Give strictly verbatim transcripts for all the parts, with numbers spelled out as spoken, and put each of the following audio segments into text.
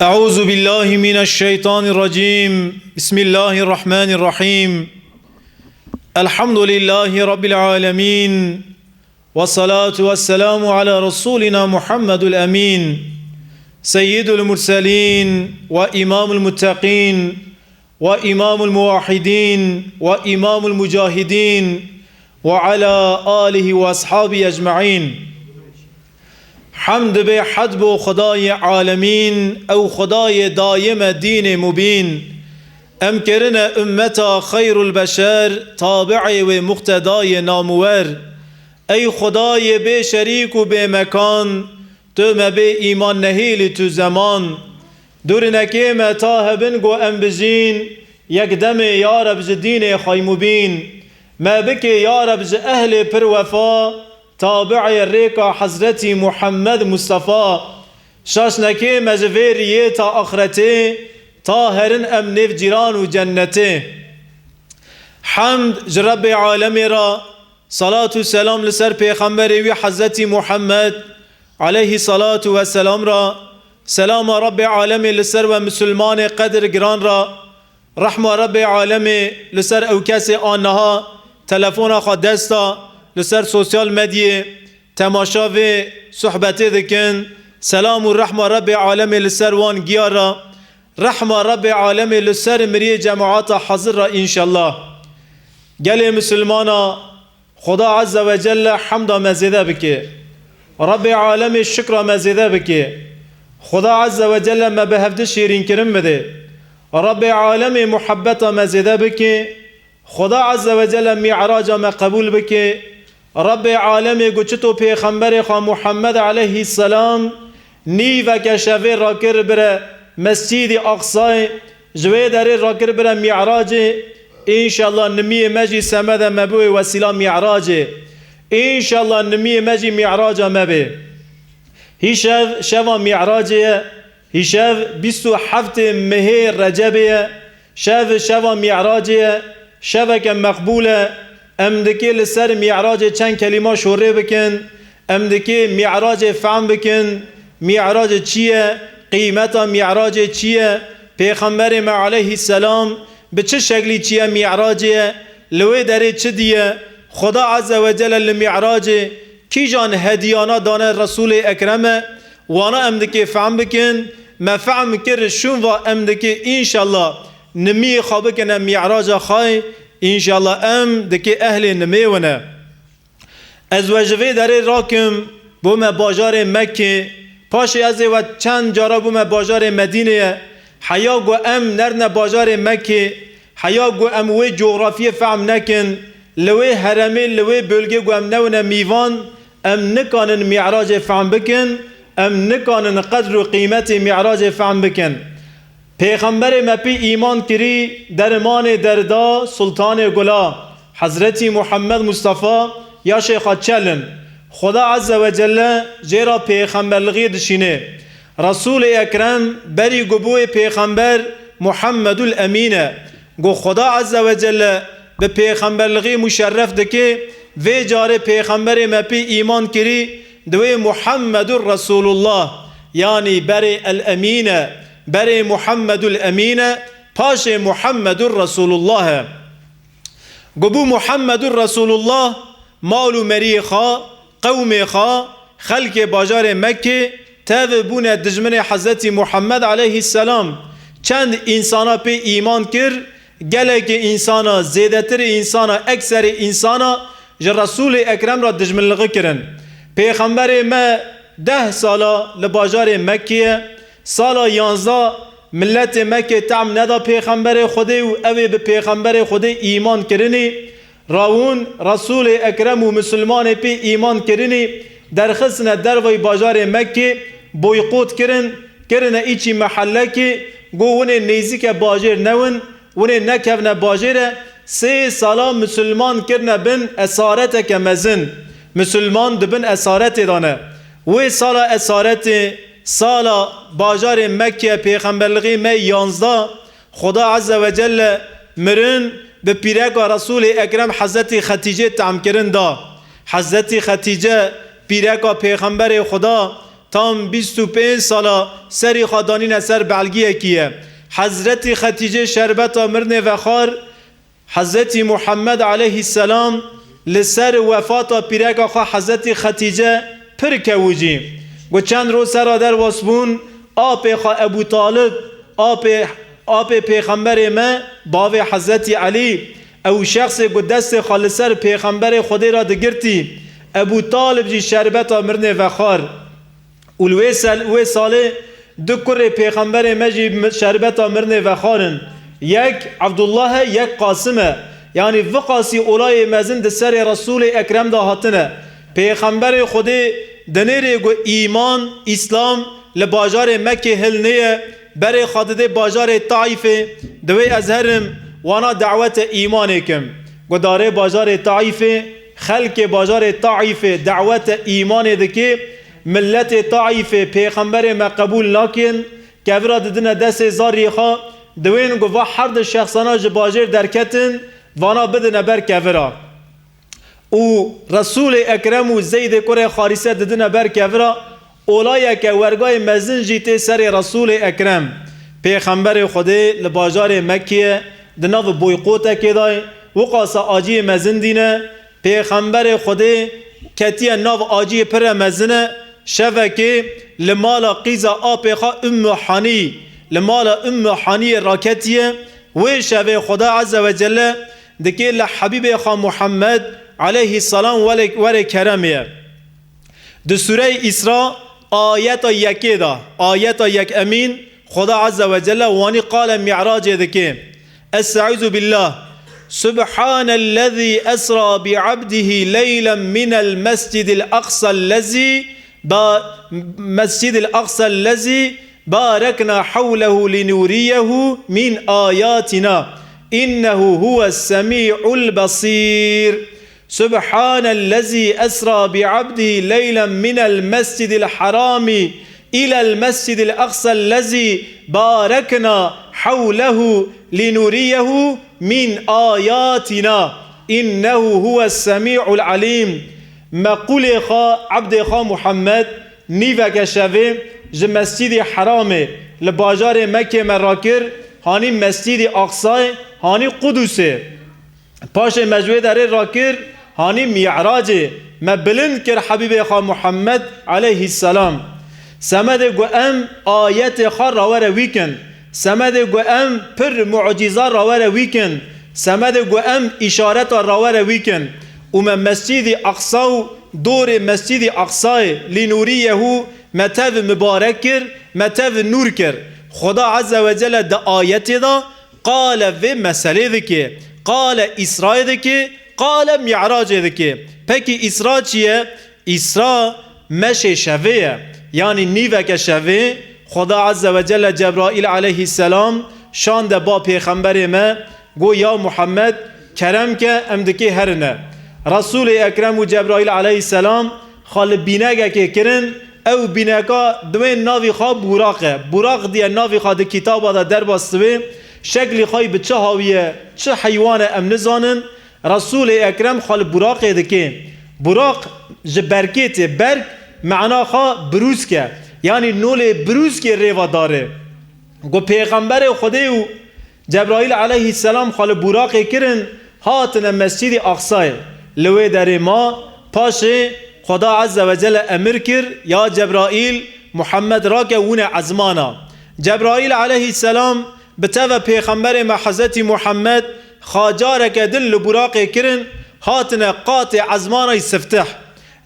أعوذ بالله من الشيطان الرجيم. بسم الله الرحمن الرحيم. الحمد لله رب العالمين. والصلاة والسلام على رسولنا محمد الأمين، سيد المرسلين وإمام المتقين وإمام الموحدين وإمام المجاهدين وعلى آله وأصحابه أجمعين. Hemd bê hed bo Xwedayê alemîn, ew Xwedayê dayim e dînê mubîn. Em kirine ummeta xeyrul beşer, tabi'ê wê muqtedayê namwer. Ey Xwedayê bê şerîk û bê mekan, tu me bê îman nehêlî tu zeman. Dûrinekê me ta hebin go em bijîn, yek demê ya Reb ji dînê xwe mubîn. Me bikê ya Reb ji ehlê pir wefa, tabi'ê rêka Hezretî Muhammed Mustafa. Şaşnekê me ji vê riyê ta axretê, ta herin em nêv cîran û cennetê. Hemd ji Rebbê alemê re, salat û selam li ser pêxemberê wî Hezretî Muhammed aleyhî salatu ve selam re, selama Rebbê alemê li ser we misilmanê qedir giran re, rehma Rebbê alemê li ser ew kesê a niha telefona xwe dest da, li ser sosyal medyê temaşa vê sohbetê dikin, selam û rehma Rebbê alemê li ser wan giya re, rehma Rebbê alemê li ser miriyê cemaata hazir re înşellah. Gelê misilmana, Xuda Azze ve Celle hemda me zêde bike. Rebbê alemê şikra me zêde bike. Xuda Azze ve Celle me bi hevdi şêrînkirin bide. Rebbê alemê muhebbeta me zêde bike. Xuda Azze ve Celle mî'raca me qebûl bike. Rebbê alemê ku çito pêxemberê xwe Muhammed aleyhî selam nîveke şevê rakir bire Mescîdî Aqsayê, ji wê derê rakir bire Mî'racê, înşallah nimiyê me jî semede me biwê wesîla Mî'racê. Înşallah nimiyê me jî Mî'raca me bê. Hîşev şeva Mî'racê ye, hîşev bîst û heftê mehê Recebê ye, şev şeva Mî'racê ye, şeveke meqbûl e. Em dikê li ser Mî'racê çend kelîma şorê bikin, em dikê Mî'racê fehm bikin, Mî'racê çi ye, qîmeta Mî'racê çi ye, Pêxemberê me aleyhî selam bi çi şeklî çiye Mî'racê ye, li wê derê çi diye, Xuda Azze ve Celle li Mî'racê kîjan hediyana dane Resûlê Ekreme, wana em dikê fehm bikin, me fehm kir şûn va em dikê înşallah nimiyê xwe bikine Mî'raca xwe, înşallah em dikê ehlê nimê wine. Ez we ji vê derê rakim, bûme bajarê Mekkê, paşê ez ê we çend cara bûme bajarê Medîneyê. Heya ku em nerdine bajarê Mekkê, heya ku em wê cografiyê fehm nekin, li wê heremê, li wê bölgê ku em newine mîvan, em nikanin Mî'racê fehm bikin, em nikanin qedr û qîmetê Mî'racê fehm bikin. Pêxemberê me pê îman kirî, dermanê derda Sultanê Gula, Hezretî Muhammed Mustafa ya Şêxa Çel in. Xuda Azze ve Celle jê re pêxemberlixê dişînê. Resûlê Ekrem berî ku bûyê pêxember Muhammedul Emîn e. Ku Xuda Azze ve Celle bi pêxemberlixê muşerref dike, vê carê pêxemberê me pê îman kirî, Divê Muhammedur Resulullah, yanî berê El Emîn e, berê Muhammedul Emîn e, paşê Muhammedur Resulullah e. Gobû Muhammedur Resulullah, mal û meriyê xwe, qewmê xwe, xelkê bajarê Mekkê, tev bûne dijminê Hezretî Muhammed aleyhisselam. Çend însana pê îman kir, gelekê însana, zêdetirê însana, ekserê însana ji Resûlê Ekrem re dijminlixî kirin. Pêxemberê me deh sala li bajarê Mekkê ye. Sala yanzdeh miletê Mekkê tehm neda pêxemberê Xwedê û ew ê bi pêxemberê Xwedê îman kirinî. Rawûn Resûlê Ekrem û misilmanê pê îman kirinî derxistine dervayî bajarê Mekkê, boykot kirin, kirine îçî mehellekê, got, winê nêzîke bajêr newin, winê nekevne bajêre, sê sala misilman kirine bin esareteke mezin. Misilman di bin esaretê de ne. Wê sala esaretê, sala bajarê Mekke pêxemberlixê me yanzdeh, Xuda Azze ve Celle mirin bi pîreka Resûlê Ekrem Hezretî Xetîcê te'mkirin da. Hezretî Xetîce pîreka Pêxemberê Xuda tam bîst û pênc sala serî xwe danîne ser belgiyekî ye. Hezretî Xetîcê şerbeta mirinê vexwar, Hezretî Muhammed aleyhisselam li ser wefata pîreka xwe Hezretî Xetîce pir kewicî. Got, çend roj sera derwas bûn, apê xwe Ebû Talib, apê, apê pêxemberê me, bavê Hezretî Elî, ew şexsê ku destê xwe li ser pêxemberê Xwedê re digirtî, Ebû Talib jî şerbeta mirinê vexwar. Û li wê sel-, wê salê du kurê pêxemberê me jî mi-, şerbeta mirinê vexwarin. Yek Abdullah e, yek Qasim e. Yanî viqasî olayê mezin di serê Resûlê Ekrem de hatine. Pêxemberê Xwedê dinêrê ku îman, Îslam li bajarê Mekkê hilnêye, berê xwe didê bajarê Taîfê, divê ez herim wana dawete îmanê kim. Ku darê bajarê Taîfê, xelkê bajarê Taîfê dawete îmanê dikê, miletê Taîfê pêxemberê me qebûl nakin, kevira didine destê zariyê xwe, diwên ku va her du şexsana ji bajêr derketin, vana bidine ber kevira. Û Resûlê Ekrem û Zeydê kurê Xarîse didine ber kevira, olayeke wergayê mezin jî tê serê Resûlê Ekrem. Pêxemberê Xwedê li bajarê Mekkê di nav boykotekê de ye, wiqasa aciyê mezin dîne. Pêxemberê Xwedê ketiye nav aciyê pire mezin e. Şevekê li mala qîza apê xwe Ummu Hanî, li mala Ummu Haniyê raketiye. Wê şevê Xweda Azze ve Celle dikê li Habîbê xwe Muhammed aleyhisselam were, were keremê ye. Di Sûreyê Îsra ayeta yekê de, ayeta yekemîn, Xweda Azze ve Celle wanî qale Mi'racê dikê. Estaizu billah. Subhanellezî esra bi abdihi leylen minel mescidil aqsellezî ba-, mescidil aqsellezî barekna hewlehu linuriyehu min ayatina. İnnehu huves semi'ul basir. Subhanellezî esra bi abdihi leylen minel mescidil harami ilel mescidil aqsellezî barekna hewlehu linuriyehu min ayatina. İnnehu huves semi'ul alim. Me qûlê xwe, ebdê xwe Muhammed, nîveke şevê ji Mescîdî Heramê li bajarê Mekkê me rakir, hanî Mescîdî Aqsayê, hanî Qudusê. Paşê me ji wê derê rakir, hanî Mî'racê, me bilind kir Hebîbê xwe Muhammed aleyhisselam. Semedê ku em ayetê xwe rawere wî kin. Semedê ku em pir mucîza rawere wî kin. Semedê ku em îşareta rawere wî kin. Û me Mescîdî Aqsa û dorê Mescîdî Aqsayê, lînûrîyehu, me tev mibarek kir, me tev nûr kir. Xweda Azze ve Celle di ayetê de qale vê meselê dike, qale Îsrayê dike, qale Mî'racê dike. Pekî Îsra çi ye? Îsra meşê şevê ye. Yanî nîveke şevê Xweda Azze ve Celle Cebraîl aleyhisselam şande ba pêxemberê me, got, ya Muhammed, kerem ke, em dikê herine. Resûlê Ekrem û Cebraîl aleyhisselam xwe li bînegekê kirin, ew bîneka diwên navî xwe Buraq e. Buraq diye navî xwe di kitaba de derbas dibe. Şeklî xwe bi çi hawiye, çi heywan e, em nizanin. Resûlê Ekrem xwe li Buraqê dike. Buraq ji berkê tê. Berk mana xwe birûsk e. Yanî nolê birûskê rêva dare. Ku pêxemberê Xwedê û Cebraîl aleyhisselam xwe li Buraqê kirin, hatine Mescîdî Aqsayê. Li wê derê ma, paşê Xweda Azze ve Celle emir kir, ya Cebraîl, Muhammed rake wine ezmana. Cebraîl aleyhisselam bi teve pêxemberê me Hezretî Muhammed xwe careke din li Buraqê kirin, hatine qatê ezmanay siftih.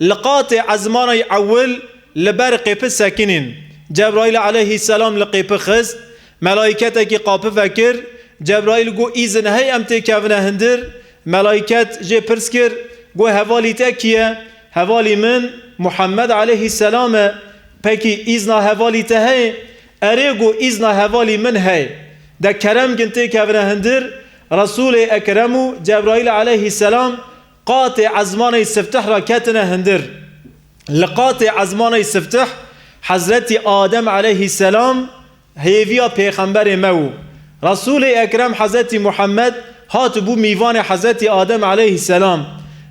Li qatê ezmanay ewil li ber qêpi sekinîn. Cebraîl aleyhisselam li qêpi xist, melaîketekî qapi vekir. Cebraîl got, îzin hey em têkevine hindir. Melaîket jê pirs kir, got, hevalî te kî ye? Hevalî min Muhammed aleyhisselam e. Pekî îzna hevalî te heye? Erê, got, îzna hevalî min heye. De kerem kin têkevine hindir. Resûlê Ekrem û Cebraîl aleyhisselam qatê ezmanê siftih re ketine hindir. Li qatê ezmanê siftih Hezretî Adem aleyhisselam hêviya pêxemberê me bû. Resûlê Ekrem Hezretî Muhammed hatibû mîvanê Hezretî Adem aleyhisselam.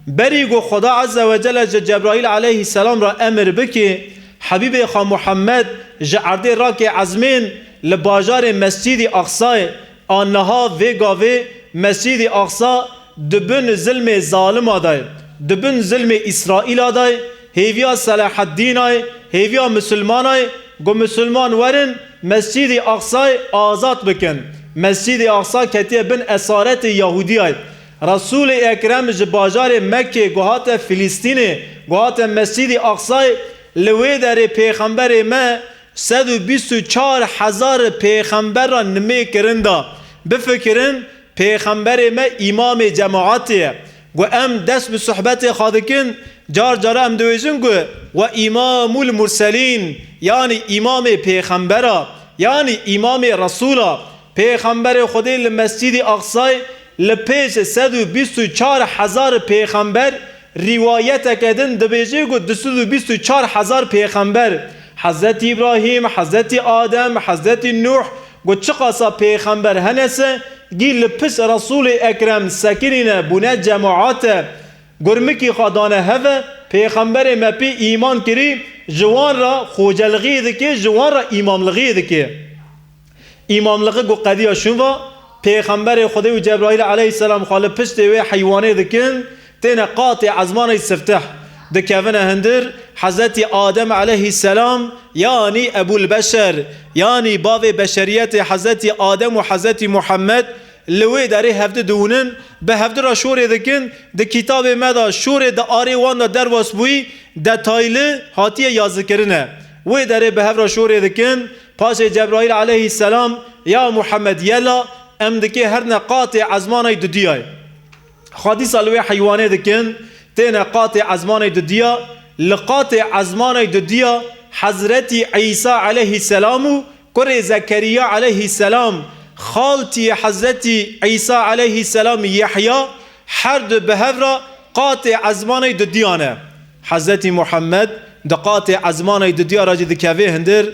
Berî ku Xweda Azze ve Celle ji Cebraîl aleyhisselam re emir bike, Hebîbê xwe Muhammed ji erdê rake ezmên li bajarê Mescîdî Aqsayê, a niha vê gavê Mescîdî Aqsa di bin zilmê zalima de ye, di bin zilmê Îsraîla de ye, hêviya Selaheddîna ye, hêviya misilmana ye, ku misilman werin Mescîdî Aqsayê azad bikin. Mescîdî Aqsa ketiye bin esaretê Yahûdiya ye. Resûlê Ekrem ji bajarê Mekkê ku hate Filistînê, ku hate Mescîdî Aqsayê, li wê derê pêxemberê me sed û bîst û çar hezar pêxember ra nimê kirin da. Bifikirin, pêxemberê me îmamê cemaetê ye. Ku em dest bi sohbetê xwe dikin, car cara em dibêjin ku we îmamul murselîn, yanî îmamê pêxembera, yanî îmamê resûla. Pêxemberê Xwedê li Mescîdî Aqsayê li pêş sed û bîst û çar hezar pêxember, rîwayeteke din dibêje ku du sed û bîst û çar hezar pêxember, Hezretî Îbrahîm, Hezretî Adem, Hezretî Nûh, ku çiqasa pêxember hene se, gî li pişt Resûlê Ekrem sekinîne bûne cemaete, gurmikî xwe dane heve, pêxemberê me pê îman kirî, ji wan re xocelixiyê dike, ji wan re îmamlixiyê dike. Îmamlixî ku qediya şûn va, pêxemberê Xwedê û Cebraîl aleyhisselam xwe li piştê wê heywanê dikin, têne qatê ezmanê sifteh, dikevine hindir, Hezretî Adem aleyhisselam, yanî Ebul Beşer, yanî bavê beşeriyetê Hezretî Adem û Hezretî Muhammed, li wê derê hevdi diwinin, bi hevdi re şorê dikin, di kitabê me de şorê di arê wan de derbas bûyî, detayli hatiye yazikirine. Wê derê bi hev re şorê dikin, paşê Cebraîl aleyhisselam, ya Muhammed, yela em dikê herne qatê ezmanay dudiyay. Xwe dîsa li wê heywanê dikin, têne qatê ezmanê dudiya, li qatê ezmanê dudiya Hezretî Îsa aleyhisselam û kurê Zekeriya aleyhisselam, xaltiyê Hezretî Îsa aleyhisselam Yehya, her du bi hev re qatê ezmanê dudiya ne. Hezretî Muhammed di qatê ezmanê dudiya re jî dikeve hindir,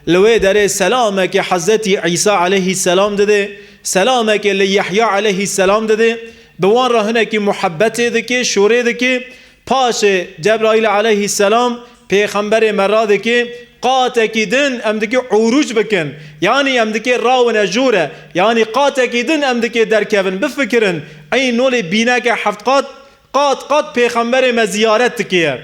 li wê derê selamekê Hezretî Îsa aleyhisselam dide, selamekê li Yehya aleyhisselam dide, bi wan re hinekî muhebbetê dike, şorê dike. Paşê Cebraîl aleyhisselam pêxemberê me radike, qatekî din em dike urûc bikin. Yanî em dike rawine jûre. Yanî qatekî din em dike derkevin. Bifikirin, ey nolê bîneke heft qat, qat qat pêxemberê me ziyaret dike.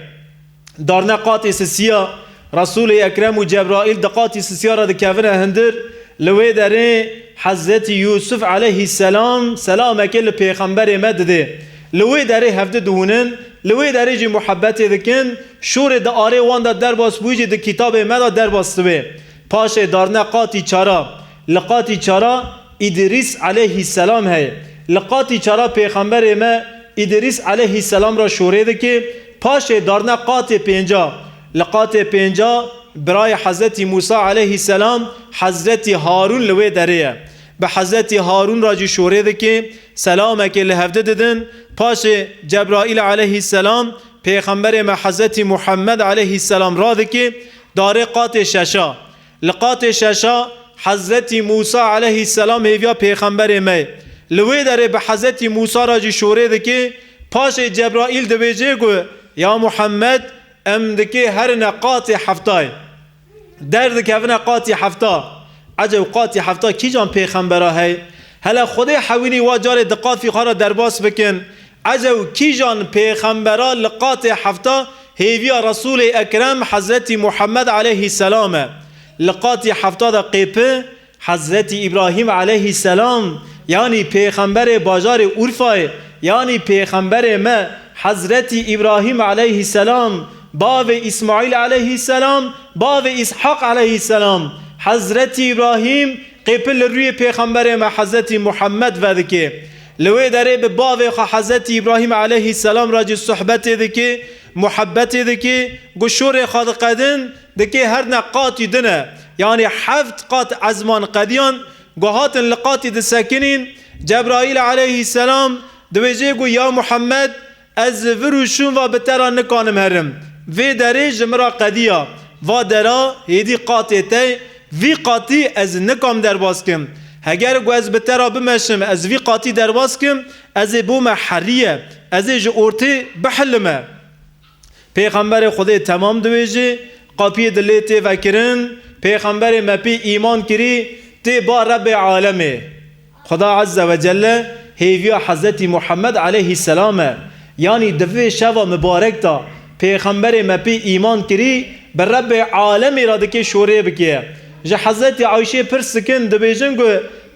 Darne qatê sisiya, Resûlê Ekrem û Cebraîl di qatî sisiya re dikevine hindir, li wê derê Hezretî Yûsuf aleyhisselam selamekê li pêxemberê me dide. Li wê derê hevdi diwinin, li wê derê jî muhebbetê dikin, şorê di arê wan de derbas bûyî jî di kitabê me de derbas dibe. Paşê darne qatî çara, li qatî çara Îdrîs aleyhisselam heye. Li qatî çara pêxemberê me Îdrîs aleyhisselam re şorê dike, paşê darne qatê pênca. Li qatê pênca birayê Hezretî Mûsa aleyhisselam, Hezretî Harûn li wê derê ye. Bi Hezretî Harûn re jî şorê dike, selamekê li hevdi didin. Paşê Cebraîl aleyhisselam pêxemberê me Hezretî Muhammed aleyhisselam radike, dare qatê şeşa. Li qatê şeşa Hezretî Mûsa aleyhisselam hêviya pêxemberê me ye. Li wê derê bi Hezretî Mûsa re jî şorê dike, paşê Cebraîl dibêje ku, ya Muhammed, em dike herine qatê heftayê. Derdikevine qatî hefta. Ecew qatî hefta kîjan pêxembera hey? Hele Xwedê hewînî wa carê di qafî xwe re derbas bikin. Ecew kîjan pêxembera li qatê hefta hêviya Resûlê Ekrem Hezretî Muhammed aleyhisselam e? Li qatî hefta de qêpi Hezretî Îbrahîm aleyhisselam, yanî pêxemberê bajarê Urfayê, yanî pêxemberê me Hezretî Îbrahîm aleyhisselam, bavê Îsmaîl aleyhisselam, bavê Îshaq aleyhisselam. Hezretî Îbrahîm qêpi li rûyê pêxemberê me Hezretî Muhammed vedike. Li wê derê bi bavê xwe Hezretî Îbrahîm aleyhisselam re jî sohbetê dike, muhebbetê dike, ku şorê xwe diqedin, dike herine qatî din e. Yanî heft qat ezman qediyan, ku hatin li qatî disekinîn, Cebraîl aleyhisselam dibêje ku ya Muhammed, ez vir û şûn va bi te re nikanim herim. Vê derê ji min re qediya. Va dera hêdî qatê te, vî qatî ez nikam derbas kim. Heger ku ez bi te re bimeşim, ez vî qatî derbas kim, ez ê bome heriye, ez ê ji ortê bihilime. Pêxemberê Xwedê temam dibêje, Qapiyê dilê tê vekirin, Pêxemberê me pê îman kirî, tê ba Rebbê alemê. Xuda Azze ve Celle hêviya Hezretî Muhammed aleyhisselam e. Yanî di vê şeva mibarek de Pêxemberê me pê îman kirî, bi Rebbê alemê re dikê şorê bikê. Ji Hezretî Ayşê pirs dikin, dibêjin ku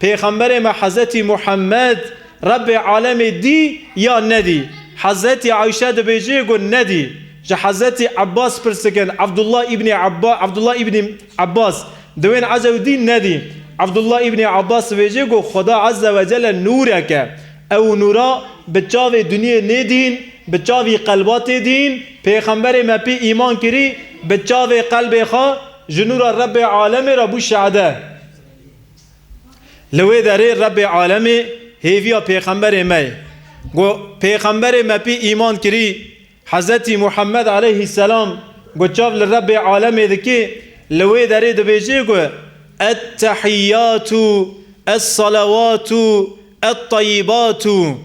Pêxemberê me Hezretî Muhammed Rebbê alemê dî ya nedî? Hezretî Ayşe dibêje ku nedî. Ji Hezretî Ebbas pirs dikin, Abdullah îbnî Ebba-, Abdullah îbnî Ebbas, di wên ecew dî nedî? Abdullah îbnî Ebbas dibêje ku Xuda Azze ve Celle nûrek e. Ew nûra bi çavê dinyê nêdîn, bi çavî qelba tê dîn, Pêxemberê me pê îman kirî, bi çavê qelbê xwe ji nûra Rebbê alemê re bû şehde. Li wê derê Rebbê alemê hêviya Pêxemberê me ye. Got, Pêxemberê me pê îman kirî, Hezretî Muhammed aleyhisselam, got, çav li Rebbê alemê dikê, li wê derê dibêje ku, Ettehiyyatu, es-salawatu, et-tayyibatu.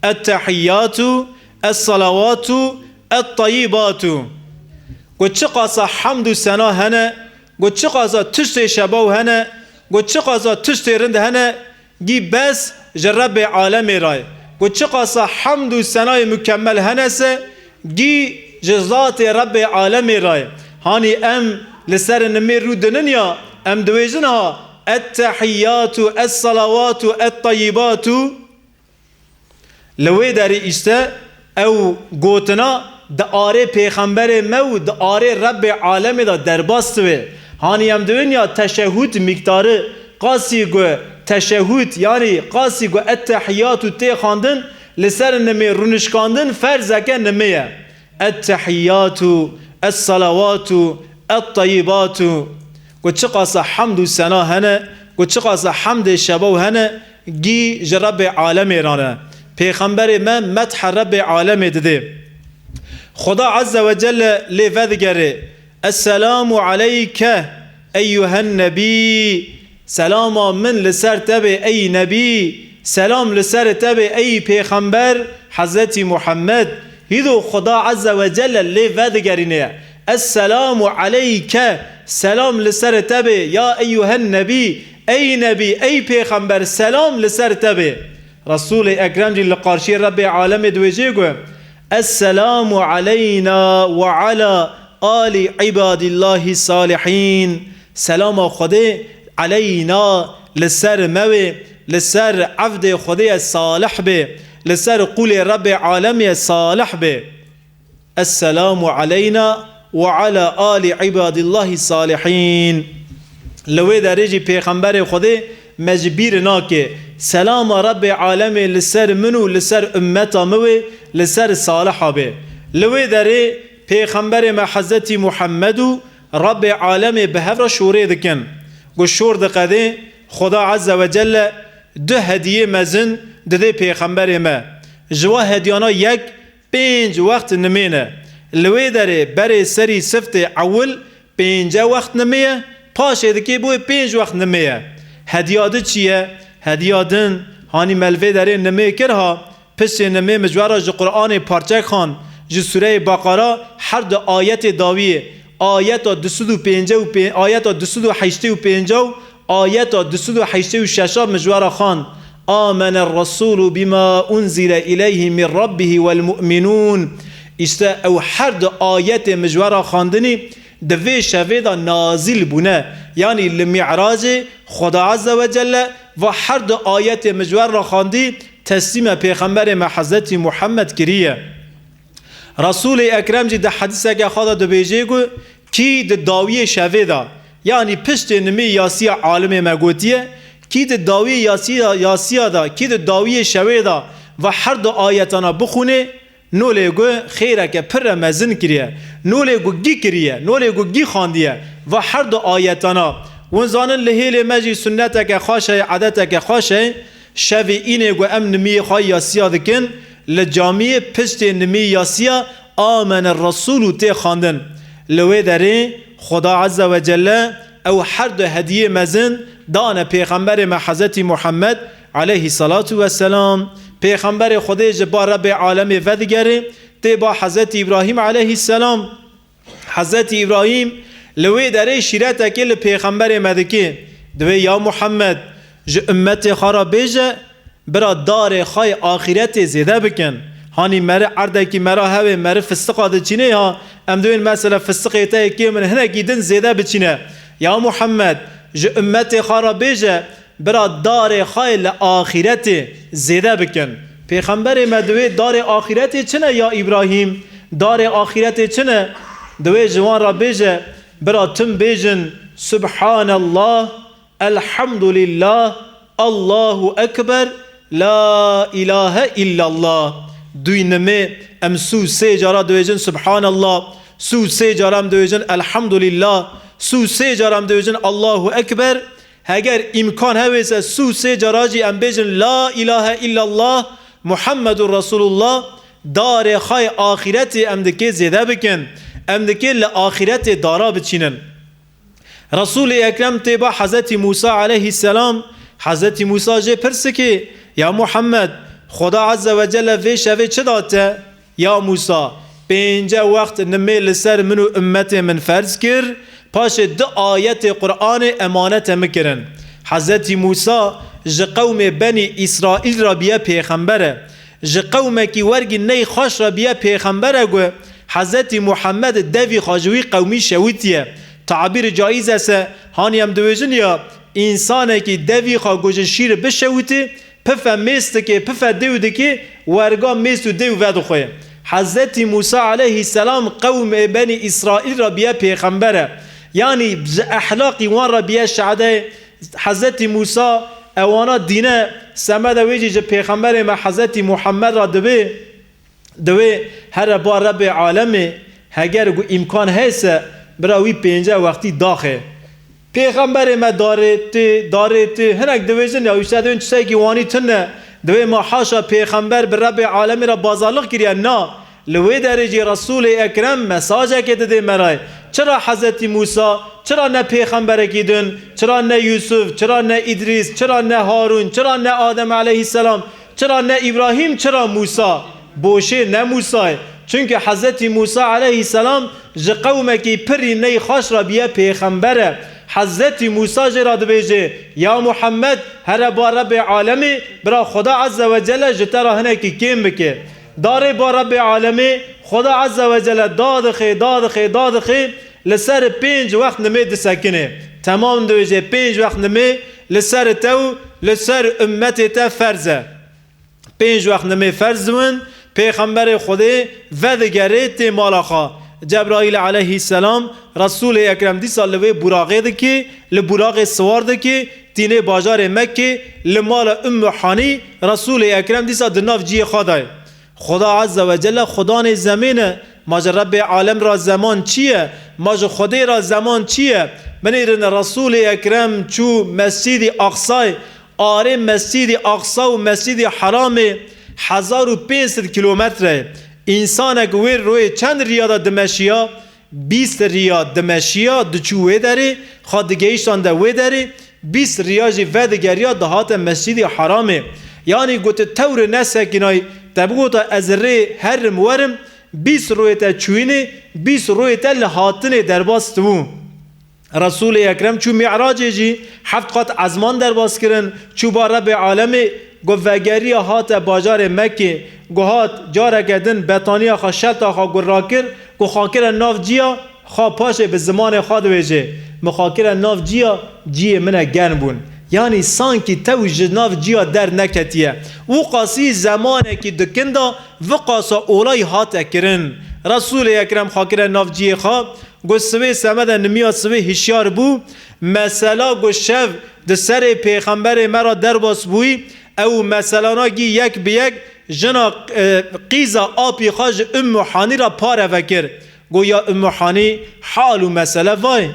Ettehiyyatu, es-salawatu, et-tayyibatu. Got, çiqasa hemd û sena hene, got, çiqasa tiştê şebaw hene, got, çiqasa tiştê rind hene, gî bes ji Rebbê alemê re ye. Got, çiqasa hemd û senayê mukemmel hene se, gî ji zatê Rebbê alemê re ye. Hanî em li ser nimê rû dinin ya, em dibêjin ha, Ettehiyyatu, es-salawatu, et-tayyibatu. Li wê derê îşte ew gotina di arê Pêxemberê me û di arê Rebbê alemê de derbas dibe. Hanî em dibin ya teşehhûd mîktarî qasî ku teşehhûd, yanî qasî ku ettehiyyatu tê xwendin, li ser nimê rûnişkandin ferzeke nimê ye. Ettehiyyatu, es-salawatu, et-tayyibatu. Ku çiqasa hemd û sena hene, ku çiqasa hemdê şebaw hene, gî ji Rebbê alemê re ne. Pêxemberê me methê Rebbê alemê didê. Xuda Azze ve Celle lê vedigere, Esselamu aleyke eyyuhen nebî. Selama min li ser te bê ey Nebî, selam li ser te bê ey Pêxember Hezretî Muhammed. Hîdo Xuda Azze ve Celle lê vedigerîne. Esselamu aleyke, selam li ser te bê, ya eyyuhen Nebî, ey Nebî, ey Pêxember, selam li ser te bê. Resûlê Ekrem jî li qarşiyê Rebbê alemê dibêje ku, Esselamu aleyna ve ala ali ibadillahi salihîn. Selama Xwedê aleyna, li ser me wê, li ser evdê Xwedê ye salih bê, li ser qûlê Rebbê alemê ye salih bê. Esselamu aleyna ve ala ali ibadillahi salihîn. Li wê derê jî Pêxemberê Xwedê me ji bîr nake. Selama Rebbê alemê li ser min û li ser ummeta min wê, li ser saliha bê. Li wê derê Pêxemberê me Hezretî Muhammed û Rebbê alemê bi hev re şorê dikin. Ku şor diqedê, Xuda Azze ve Celle du hediyê mezin didê Pêxemberê me. Ji wa hediyana yek pênc wext nimê ne. Li wê derê berê serî siftê ewil pênce wext nimê ye, paşê dikê bûyê pênc wext nimê ye. Hediya din çi ye? Hediya din, hanî me li vê derê nimê kir ha, piştê nimê min ji we re ji Qur'anê parçek xan, ji Sûreyê Beqara her du ayetê dawiyê, ayeta du sed û pêncî û pê-, ayeta du sed û heştê û pênc û ayeta du sed û heştê û şeş a min ji we re xan. Amener Resûlu bima unzile ileyhi min Rabbihi vel mu'minûn. Îşte ew her du ayetê min ji we re xandinî di vê şevê de nazîl bûne. Yanî li Mi'racê Xuda Azze ve Celle va her du ayetê min ji we re xandî, teslîme Pêxemberê me Hezretî Muhammed kiriye. Resûlê Ekrem jî di hedîseke xwe de dibêje ku kî di dawiyê şevê de, yanî piştê nimê yasiya alimê me gotiye, kî di dawiyê yasiya, yasiya de, kî di dawiyê şevê de ve her du ayetana bixwîne, nolê ku xêreke pir re mezin kiriye, nolê ku gî kiriye, nolê ku gî xandiye ve her du ayetana. Hûn zanin li hêlê me jî sunneteke xweş heye, edeteke xweş heye, Şevê înê ku em nimiyê xwe yasiya dikin, li camiyê piştê nimiyê yasiya Amener Resûlû tê xwendin. Li wê derê Xuda Azze ve Celle ew her du hediyê mezin dane Pêxemberê me Hezretî Muhammed aleyhissalatu vesselam. Pêxemberê Xwedê ji ba Rebbê alemê vedigere, tê ba Hezretî Îbrahîm aleyhisselam. Hezretî Îbrahîm Li wê derê şîretekê li pêxemberê me dikê. Divê ya Muhammed, ji ummetê xwe re bêje, bira darê xwe yê axîretê zêde bikin. Hanî meri erdekî mera hewê meri fistiqa diçînê ya, em divên mesela fistiqê te yê kêm in, hinekî din zêde biçîne. Ya Muhammed, ji ummetê xwe re bêje, bira darê xwe yê li axîretê zêde bikin. Pêxemberê me divê darê axîretê çi ne ya Îbrahîm? Darê axîretê çi ne? Divê ji wan re bêje, bira tim bêjin, Subhanallah, Elhamdulillah, Allahu Ekber, La ilahe illallah. Duy nimê em sû sê cara divêjin Subhanallah, sû sê cara em divêjin Elhamdulillah, sû sê cara em divêjin Allahu Ekber. Heger îmkan hewê se sû sê cara jî em bêjin La ilahe illallah, Muhammedur Resulullah, darê xwe yê axîretê em dikê zêde bikin. Em dikê li axîretê dara biçînin. Resûlê Ekrem tê ba Hezretî Mûsa aleyhisselam, Hezretî Mûsa jê pirs dike, Ya Muhammed, Xuda Azze ve Celle vê şevê çi da te? Ya Mûsa, pênce wext nimê li ser min û ummetê min ferz kir, paşê du ayetê Qur'anê emanete min kirin. Hezretî Mûsa ji qewmê Benî Îsraîl re biye pêxember e. Ji qewmekî wergî ney xweş re biye pêxember e ku Hezretî Muhammed devî xwe ji wî qewmî şewitiye. Tabîr caiz e se, hanî em dibêjin ya, însanekî devî xwe ku ji şîr bişewitî, pife mêz dike, pife dêw dike, werga mêz û dêw vedixwe. Hezretî Mûsa aleyhisselam qewmê Benî Îsraîl re biye pêxember e. Yanî ji ehlaqî wan re biye şade. Hezretî Mûsa ewana dîne, semeda wê jî ji pêxemberê me Hezretî Muhammed re dibe, dibe here ba Rebbê alemê, heger ku îmkan heye se, bira wî pênce wextî daxe. Pêxemberê me darê tê, darê tê, hinek dibêjin ya, wî sedên tiştekî wanî tune, divê ma haşa pêxember bi Rebbê alemê re bazarlix kiriye, na. Li wê derê jî Resûlê Ekrem mesajekê dide me re. Çira Hezretî Mûsa, çira ne pêxemberekî din, çira ne Yûsuf, çira ne Îdrîs, çira ne Harûn, çira ne Adem aleyhisselam, çira ne Îbrahîm, çira Mûsa? Boşê ne Mûsa ye. Çunke Hezretî Mûsa aleyhisselam ji qewmekî pirî ney xweş re biye pêxember e. Hezretî Mûsa jê re dibêje, Ya Muhammed, here ba Rebbê alemê, bira Xuda Azze ve Celle ji te re hinekî kêm bike. Darê ba Rebbê alemê, Xuda Azze ve Celle dadixe, dadixe, dadixe, li ser pênc wext nimê disekine. Temam dibêje, pênc wext nimê li ser te û li ser ummetê te ferz e. Pênc wext nimê ferz dibin, pêxemberê Xwedê vedigere tê mala xwe. Cebraîl aleyhisselam Resûlê Ekrem dîsa li wê buraxê dike, li buraxê siwar dike, tînê bajarê Mekkê, li mala Ummu Hanî Resûlê Ekrem dîsa di nav ciyê xwe de ye. Xuda Azze ve Celle Xudanê zemên e. Ma ji Rebbê alem ra zeman çi ye? Ma ji Xwedê ra zeman çi ye? Binêrin Resûlê Ekrem çû Mescîdî Aqsayê, arê Mescîdî Aqsa û Mescîdî Heramê hezar û pênc sed kîlometre ye. Însanek wê royê çend riya de dimeşiya? Bîst riya dimeşiya, diçû wê derê, xwe digehiştande wê derê, bîst riya jî vedigeriya dihate Mescîdî Heramê. Yanî gote tewrê nesekînay, te bigota ez rê herim werim, bîst royê te çûyînê, bîst royê te li hatinê derbas dibû. Resûlê Ekrem çû Mi'racê jî, heft qat ezman derbas kirin, çû ba Rebbê alemê, ku vegeriya hate bajarê Mekkê, ku hat careke din betaniya xwe, şeta xwe ku rakir, ku xwe kire nav ciya, xwe paşê bi zimanê xwe dibêje, Min xwe kire nav ciya, ciyê min e germ bûn. Yanî sankî tew ji nav ciya derneketiye. Wiqasî zemanekî dikin de, viqasa olay hate kirin. Resûlê Ekrem xwe kire nav ciyê xwe, Got, sibê semede nimiya sibê hişyar bû. Mesela got, şev di serê pêxemberê me re derbas bûyî, ew meselana gî yek bi yek jina, e, qîza apî xwe ji Ummu Hanî re pare vekir. Got, ya Ummu Hanî, hal û mesele vay.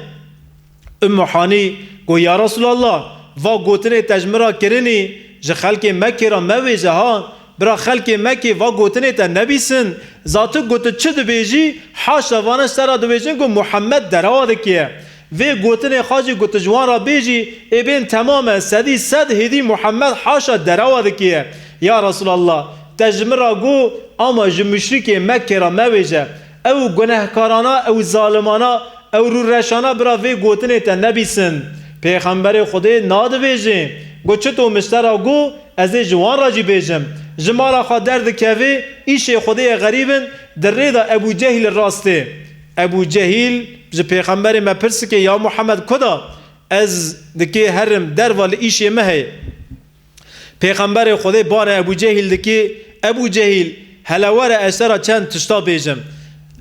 Ummu Hanî got, ya Resulallah, va gotinê te ji min re kirinî, ji xelkê Mekkê re mevêje ha. Bira xelkê Mekkê va gotinê te nebîsin. Za tu got tu çi dibêjî, haşa vana ji te re dibêjin ku Muhammed derewa dike. Vê gotinê xwe jî got tu ji wan re bêjî, ê bên temam e, sedî sed hêdî Muhammed haşa derewa dike. Ya Resulallah, te ji min re got, ama ji muşrikê Mekkê re mevêje. Ew gunehkarana, ew zalimana, Ew rûreşana bira vê gotinê te nebîsin. Pêxemberê Xwedê nadibêjê. Got, çito min ji te ra got, ez ê ji wan re jî bêjim. Ji mala xwe derdikevê, îşê Xwedê ye xerîb in, di rê de Ebû Cehîl rast ê. Ebû Cehîl ji Pêxemberê me pirs dike, ya Muhammed, ku da? Ez dikê herim derva li îşê me heye. Pêxemberê Xwedê bane Ebû Cehîl dikê, Ebû Cehîl, hele were ez te ra çend tişta bêjim.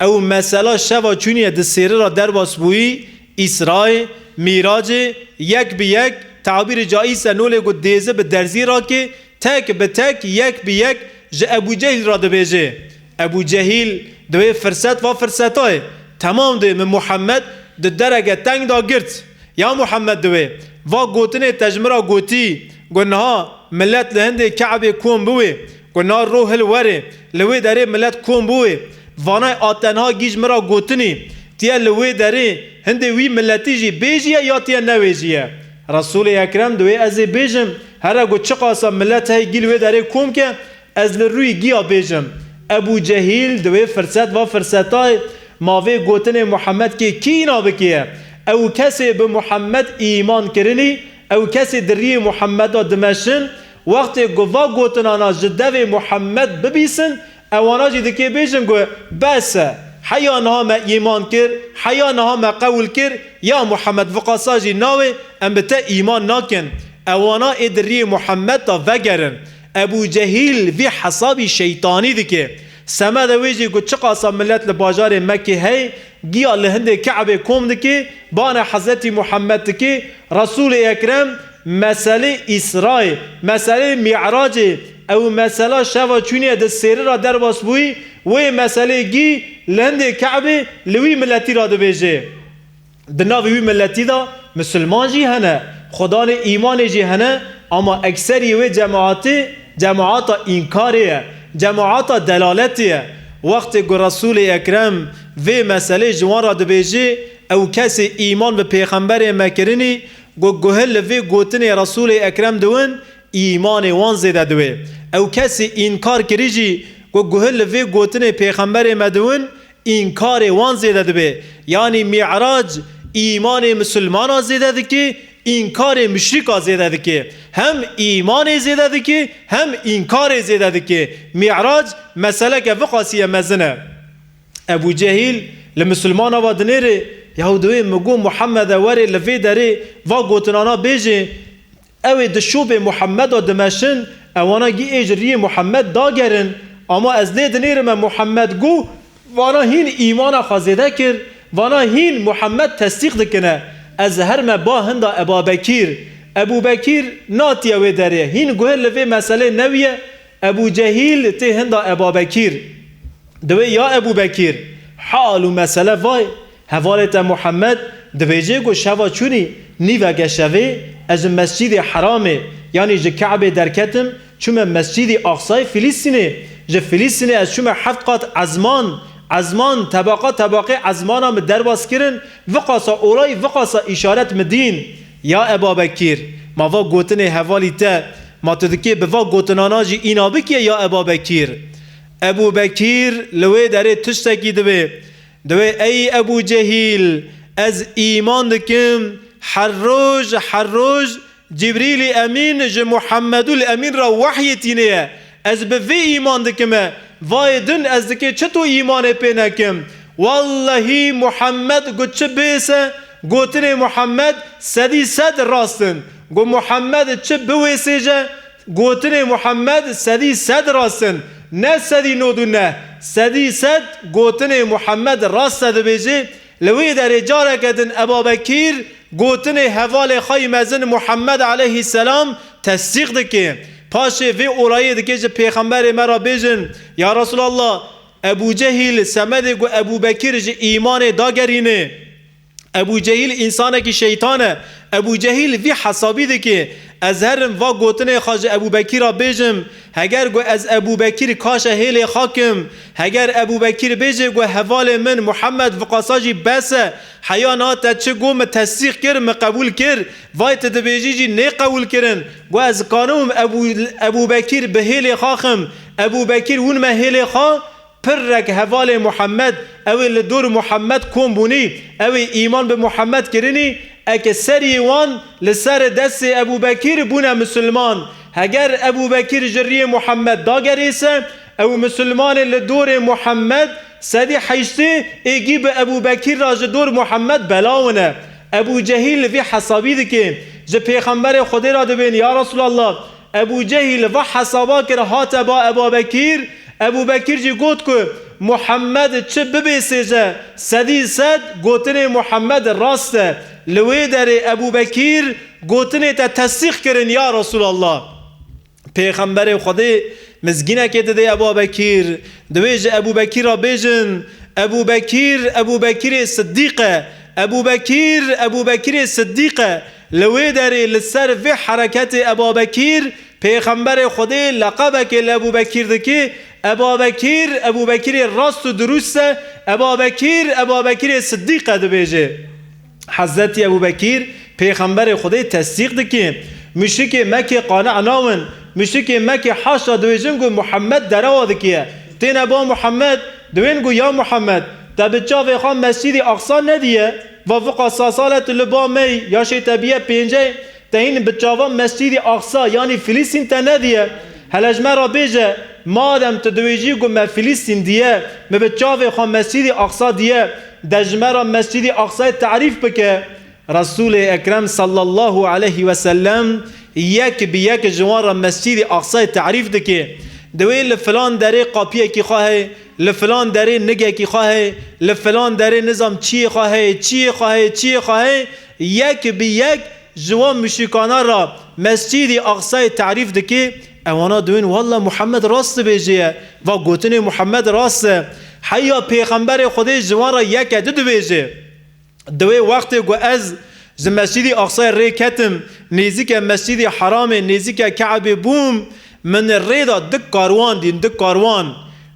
Ew mesela şeva çûnî ye di sêri ra derbas bûyî, Îsrayê, Mîracê, yek bi yek, tabîrê caîz e nolê got dêzi bi derzî rakê, tek bi tek, yek bi yek ji Ebû Cehîl ra dibêjê. Ebû Cehîl di wê firset va firsetayê, temam dê min Muhammed di dereke teng da girt. Ya Muhammed, di wê va gotinê te ji min ra gotî, got niha milet li hindê Ke'bê kom biwê, got niha ro hil werê, li wê derê milet kom biwê. Vanay a te niha gî ji min ra gotinî, tiye li wê derê hindê wî miletî jî bêjiye ya tiye newêjiye. Resûlê Ekrem, di wê ez ê bêjim, here got çiqasa milet heye gî li wê derê kom ke, ez li rûyî giya bêjim. Ebû Cehîl di wê firset va firsetayê ma vê gotinê Muhammed kê kî îna bikê ye? Ew kesê bi Muhammed îman kirinî, ew kesê di riyê Muhammed de dimeşin, wextê ku va gotinana ji devê Muhammed bibîsin, ewana jî dikê bêjin ku bes e, heya niha me îman kir, heya niha me qewil kir, ya Muhammed, viqasa jî nawê, em bi te îman nakin. Ewana ê di riyê Muhammed de vegerin. Ebû Cehîl vî hesabî şeytanî dike. Semede wê jî ku çiqasa milet li bajarê Mekkê hey, giya li hindê Ke'bê kom dike, bane Hezretî Muhammed dike, Resûlê Ekrem meselê Îsrayê, meselê Mî'racê, ew mesela şeva çûnî ye di sêri ra derbas bûyî, wê meselê gî li hindê Ke'bê li wî miletî ra dibêje. Di navê wî miletî de misilman jî hene, xwedanê îmanê jî hene, ama ekserî wê cemaatê cemaata înkarê ye, cemaata delaletê ye. Wextê ku Resûlê Ekrem vê meselê ji wan re dibêjê, ew kesê îman bi pêxemberê me kirinî, ku guhil li vê gotinê Resûlê Ekrem diwin, îmanê wan zêde diwê. Ew kesê înkar kirî jî, ku guhil li vê gotinê pêxemberê me diwin, înkarê wan zêde dibe. Yanî Mî'rac îmanê misilmana zêde dike, înkarê muşrîka zêde dike. Hem îmanê zêde dike, hem înkarê zêde dike. Mî'rac meseleke viqasî ye mezin e. Ebû Cehîl li misilmana va dinêre, yahu di wê mi got Muhammede were li vê derê va gotinana bêje, ew ê di şopê Muhammeda dimeşin, ewana gî ê ji riyê Muhammed dagerin. Ama ez lê dinêrime Muhammed got, vana hîn îmana xwe zêde kir, vana hîn Muhammed tesdîq dikine. Ez herime ba hinda Eba Bekîr. Ebû Bekîr natiye wê derê. Hîn guhir li vê meselê newiye. Ebû Cehîl tê hinda Eba Bekîr. Diwê ya Ebû Bekîr, hal û mesele vay, hevalê te Muhammed dibêje ku şeva çûnî nîveke şevê ez ji Mescîdê Heramê, yanî ji Ke'bê derketim, çûme Mescîdî Aqsayê Filîstînê. Ji Filîstînê ez çûme heft qat ezman, ezman, tebaqa tebaqê ezmana min derbas kirin, viqasa olayî, viqasa îşaret min dîn. Ya Eba Bekîr, ma va gotinê hevalî te, ma tu dikê bi va gotinana jî îna bikê ya Eba Bekîr? Ebû Bekîr li wê derê tiştekî dibe. Dibe, ey Ebû Cehîl, ez îman dikim, her roj, her roj Cibrîlî Emîn ji Muhammedul Emîn re wehyê tînê ye. Ez bi vê îman dikime. Vayê din ez dikê çito îmanê pê nekim? Wallahî Muhammed got çi bêse, gotinê Muhammed sedî sed rast in. Got Muhammed çi biwêsêje, gotinê Muhammed sedî sed rast in, ne sedî nod û neh, sedî sed gotinê Muhammed rast e dibêjê. Li wê derê careke din Eba Bekîr gotinê hevalê xwe yî mezin Muhammed aleyhisselam tesdîq dike. Paşê vê olayê dike ji pêxemberê me re bêjin, ya Resulallah, Ebû Cehîl semedê ku Ebû Bekîr ji îmanê dagerîne. Ebû Cehîl însanekî şeytan e. Ebû Cehîl vî hesabî dike. Ez herim va gotinê xwe ji Ebû Bekîra bêjim. Heger ku ez Ebû Bekîr kaşe hêlê xwe kim, heger Ebû Bekîr bêje ku hevalê min Muhammed viqasa jî bes e, heya niha te çi got min tesdîq kir, min qebûl kir, vay tu dibêjî jî nê qebûl kirin. Ku ez kanim Ebû, Ebû Bekîr bi hêlê xwe xim, Ebû Bekîr win me hêlê xwe, pirrek hevalê Muhammed, ew ê li dor Muhammed kom bûnî, ew ê îman bi Muhammed kirinî, eke seriyê wan li ser destê Ebû Bekîr bûne misilman. Heger Ebû Bekîr ji riyê Muhammed dagerê se, ew misilmanê li dorê Muhammed sedî heştê êgî bi Ebû Bekîr re ji dor Muhammed belawin e. Ebû Cehîl li vî hesabî dike. Ji Pêxemberê Xwedê re dibên, ya Resûlallah, Ebû Cehîl va hesaba kir, hate ba Eba Bekîr. Ebû Bekîr jî got ku Muhammed çi bibêsêje, sedî sed gotinê Muhammed rast e. Li wê derê Ebû Bekîr gotinê te tesdîq kirin, ya Resûlallah. Pêxemberê Xwedê mizgînekê didê Eba Bekîr. Divê ji Ebû Bekîr re bêjin, Ebû Bekîr, Ebû Bekîrê Siddîq e. Ebû Bekîr, Ebû Bekîrê Siddîq e. Li wê derê li ser vê hereketê Eba Bekîr, Pêxemberê Xwedê leqebekê li Ebû Bekîr dikê, Eba Bekîr, Ebû Bekîrê rast û dirûst e, Eba Bekîr, Eba Bekîrê Siddîq e dibêje. Hezretî Ebû Bekîr Pêxemberê Xwedê tesdîq dike. Muşrikê Mekkê qane nabin. Muşrikê Mekkê haşa dibêjin ku Muhammed derewa dikiye. Têne ba Muhammed, diwên ku ya Muhammed, te bi çavê xwe Mescîdî Aqsa nediye? Va viqa sa sal e tu li ba me yî, yaşê te biye pêncey, te hîn bi çavan Mescîdî Aqsa, yanî Filîstîn te nediye? Hele ji me re bêje, madem tu diwêjî ku me Filîstîn diye, me bi çavê xwe Mescîdî Aqsa diye, de ji me re Mescîdî Aqsayê tarîf bike. Resûlê Ekrem sallallahu aleyhi ve sellem yek bi yek ji wan re Mescîdî Aqsayê tarîf dike. Diwê li filan derê qapiyekî xwe heye, li filan derê nigekî xwe heye, li filan derê nizam çiyê xwe heye, çiyê xwe heye, çiyê xwe heye, yek bi yek ji wan muşrikana re Mescîdî Aqsayê tarîf dike. Ewana diwên, walla Muhammed rast dibêje ye. Va gotinê Muhammed rast e. Heya Pêxemberê Xwedê ji wan re yek e du dibêje. Di wê wextê ku ez ji Mescîdî Aqsayê rê ketim, nêzîke Mescîdî Heramê, nêzîke Ke'bê bûm, min rê da du karwan dîn, du karwan.